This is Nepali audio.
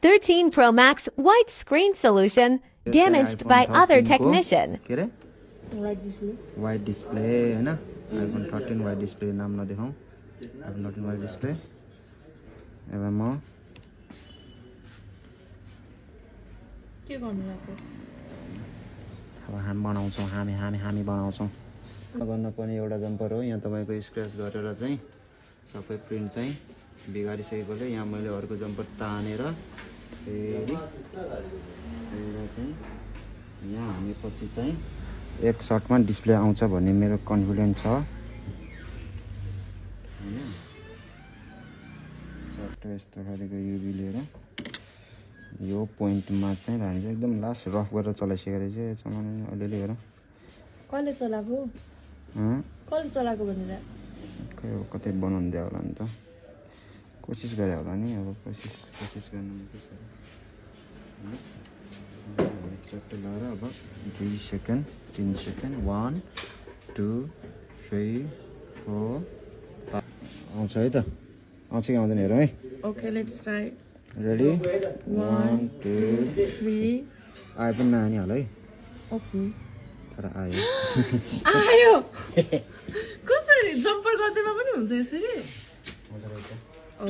13 Pro Max white screen solution damaged by other technician. के रे वाइट डिस्प्ले हैन आइफोन 13 वाइट डिस्प्ले नाम नदेखाऊ आइफोन 13 वाइट डिस्प्ले यसलाई म के गर्नु लाग्यो अब हामी बनाउँछौँ हामी बनाउँछौँ गर्न पनि एउटा जम्पर हो यहाँ तपाईको स्क्रैच गरेर चाहिँ सबै प्रिन्ट चाहिँ बिगारिसकेकोले यहाँ मैले अर्को जम्पर तानेर फेरि चाहिँ यहाँ हामी पछि चाहिँ एक सर्टमा डिस्प्ले आउँछ भन्ने मेरो कन्फिडेन्स छ हैन सर्ट यस्तो खालको युभी लिएर यो पोइन्टमा चाहिँ राख्छ एकदम लास्ट रफ गरेर चलाइसकेर चाहिँ चलाउने अलिअलि हेर कहिले चलाको भनेर खै अब कतै बनाउनु दियो होला नि त कोसिस गरे होला नि अब कोसिस गर्नु चट्टै लगाएर अब 2 सेकेन्ड 3 सेकेन्ड 1 2 3 4 5 आउँछ है त आउँछ कि आउँदैन हेरौँ है ओके लेट्स ट्राई रेडी 1 2 3 आए पनि नआनी होला है ओके तर आयो आयो कसरी जम्पर गर्दैमा पनि हुन्छ यसरी ओ